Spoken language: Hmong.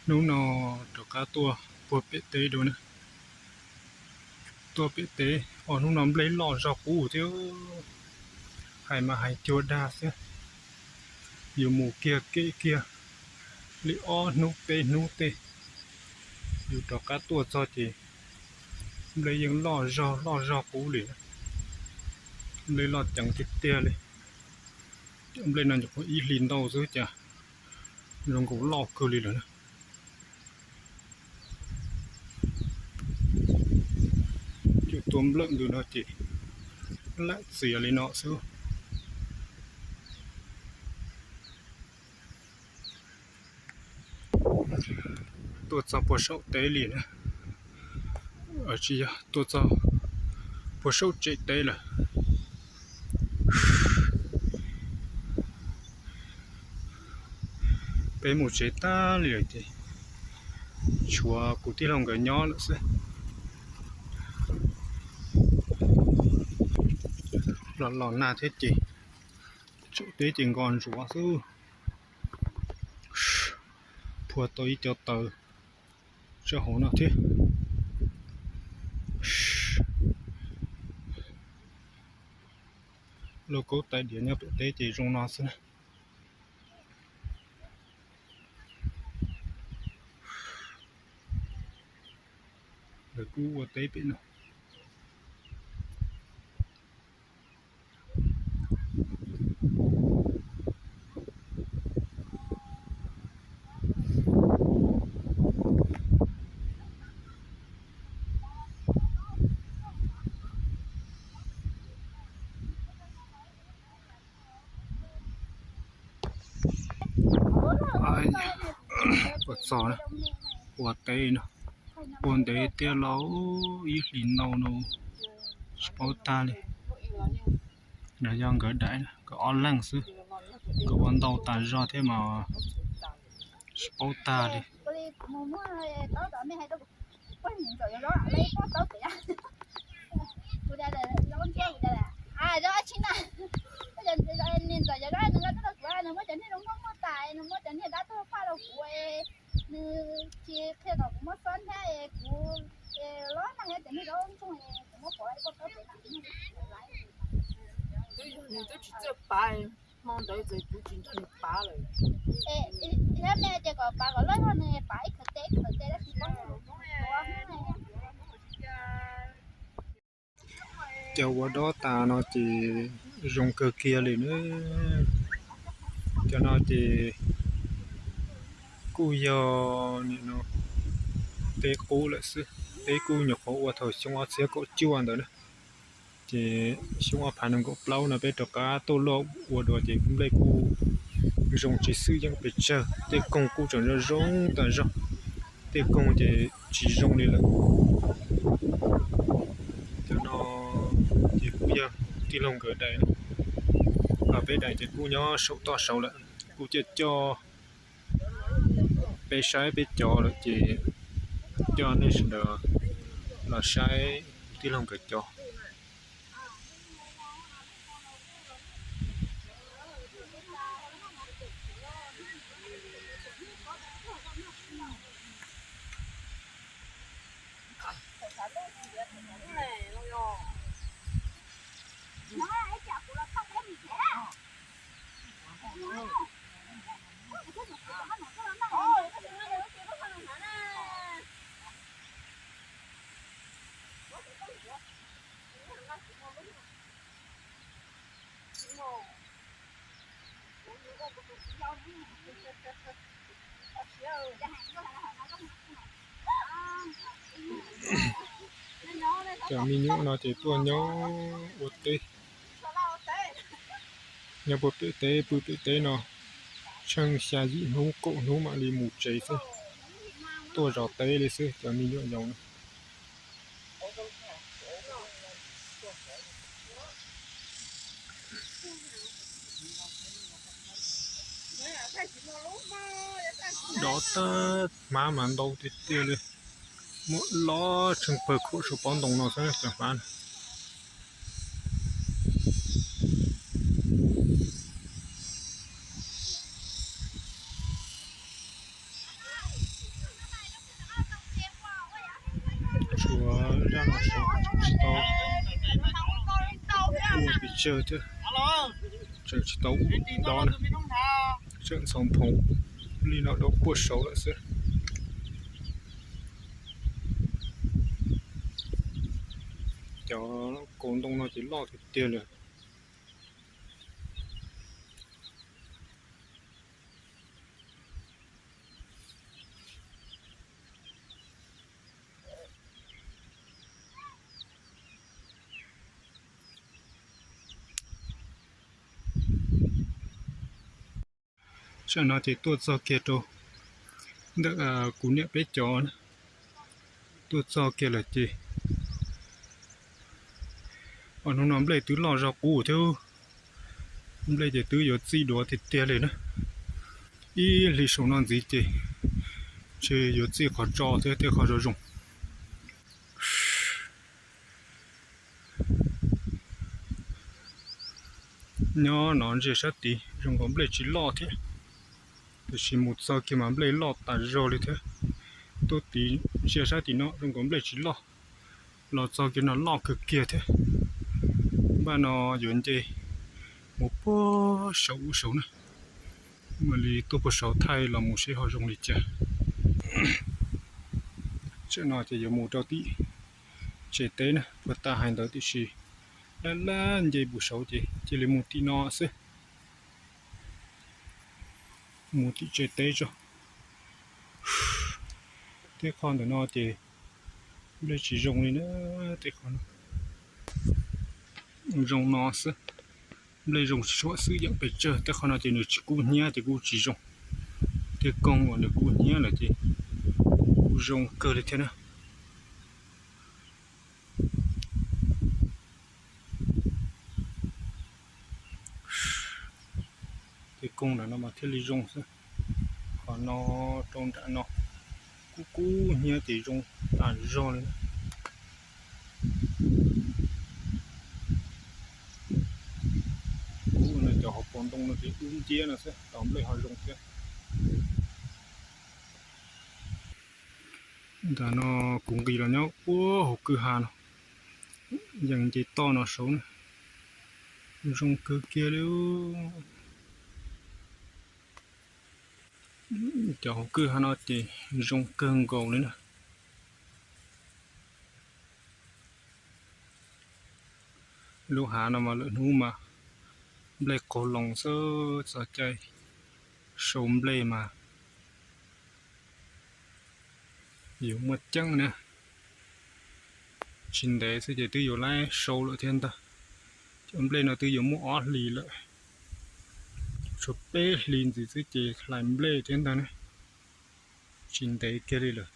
Hnub no rov qab tuaj puag pem teb dua na. Tuaj pem teb os, hnub no nplej loj zog qub thiab. Hais mas hais cuag dag xwb. Yus mus kiag kev kiag li ob hnub peb hnub tej, yus rov qab tuaj txog ces nplej yeej loj zog loj zog qub li. Nplej loj ceev tiag tiag li. Cov nplej no nyuam qhuav ib hlis ntau xwb cas zoo nkaus loj kawg li lawm na. Cov tuaj nplawm ntawm no ces lam txias li no xwb. Tuaj txog puag saum teb li na. Tsis yog, tuaj txog puag saum tsev teb lawm. Peb mus tsev tag li lawm ces tshuav kuv tij laug nkawd nyob lawm xwb. Los los nag thiab ces tsev teb ces nkos ntsuav xwb. Phua tau ib co taws tso hauv no thiab. Lauj kaub tais diav nyob pem teb ces zoo no xwb na. Lawv kuj ua teb pem no. Ua teb no, ua ntev tiag los ib hlis ntau no tsis paub tag li. Yog nkawd daim, nkawd ob leeg xwb, nkawd ua ntau tas zog thiab mas tsis paub tag li. Nws tsis qhia kom kuv muab xob hnab es kuv los neeg cov niag zaub ntsoog es kuv muab pov ib pob taub pem no. Twb yog nws twb tsis txawj pav, hmo ntawd txawm kuv tsis nrog nws pav lawm. Thiab me ces kom pav kom lawj hlo nws pav ib khawv tes ib khawv tes tab sis poob. Cov ua dob tas no ces zoo kawg kiag li na. Cov no ces kuj yog nim no teb qub lawm xwb, teb kuj nyuam qhuav ua thaum xyoo ob txhiab kaum cuaj ntawd na. Ces xyoo ob phav nees nkaum plaub no peb rov qab tuaj luaj ua dua ces nplej kuj zoo tsis xwm yeej pes tsawg, tej koog kuj tseem zoo zoo tas zog, tej koog ces tsis zoo li lawm. Cov no ces kuj yog tij laug nkawd daim, peb daim ces kuj nyob saum toj saud lawm, kuj coj coj peb saib peb cov lawm ces coj nej sawv daws los saib tij laug nkawd cov. Cov me nyuam no ces tuaj nyob ua teb, nyob puag pem teb, pw pem teb no tsheej xya yim hnub kaum hnub mam li mus tsev xwb. Tuaj zov teb li xwb cov me nyuam yaus no. Dob tag hmab mas ntau tiag tiag li, muaj loj tsheej pawg khuam saum pob ntoo no xwb cov hmab na. Zaj no tseem tsis tau ua pes tsawg thiab, tseem tsis tau ua dob na, tseem ntxhov nphoov, li no dua puag saud lawm xwb. Cov kaus ntoo no ces loj tiag tiag li. Tam no ces tuaj txog kiag rau ntawm kuv niam peb cov, tuaj txog kiag lawm ces, hnub no nplej twb loj zog qub thiab, nplej ces twb yuav txij duav tiag tiag li na. Ib hlis saum no ntxiv ces ntshe yuav txij qhov tso thiab tej qhov zoo zoo. Nyob no ntsia sab tid zoo nkaus nplej tsis loj thiab, tiam sis mus txog kiag mas nplej loj tas zog li thiab. Tuaj tid ntsia sab tim no zoo nkaus nplej tsis loj, los txog kiag no loj kawg kiag thiab. Npaj no yuav nce mus puag saum ub saud na, mam li tuaj puag saud thaij los mus seb ho zoo li cas. Tam no ces yuav mus rau tim tsev teb na, puag ta hais ntawd tiam sis laj laj nce puag saud ces cia li mus tim no xwb. Mus tim tsev teb tso. Tej qho ntawm no ces nplej tsis zoo li na, tej qho no zoo no xwb. Nplej zoo tsis tshua xwb yeem pes tsawg, tej qho no ces nws tsis kub hnyiab ces kuj tsis zoo. Tej koog uas nws kub hnyiab lawm ces kuj zoo kawg li thiab na. Tej koog ntawm no mas thiaj li zoo xwb, qhov no rau nram no kub kub hnyiab ces zoo tas zog li. Kub no cov hauv paus ntoo no ces dub nciab no xwb, tos nplej ho zoo thiab. Ntawm no kuv nqis los nyob puag hauv kwj ha no, yees nce toj no saud na, zoo kawg kiag li. Cov hauv kwj ha no ces zoo kawg nkaus li na. Lub hav no mas lwm hnub mas nplej qaug loo xwb, txog caij sau nplej mas yuav muaj ceeb na. Tsis ntev xwb ces twb yuav laib sau lawm thiab ntag. Cov nplej no twb yuav muaj ob hlis lawm, tshuav peb hlis ntxiv xwb ces hlais nplej thiab ntag na. Tsis ntev kiag li lawm.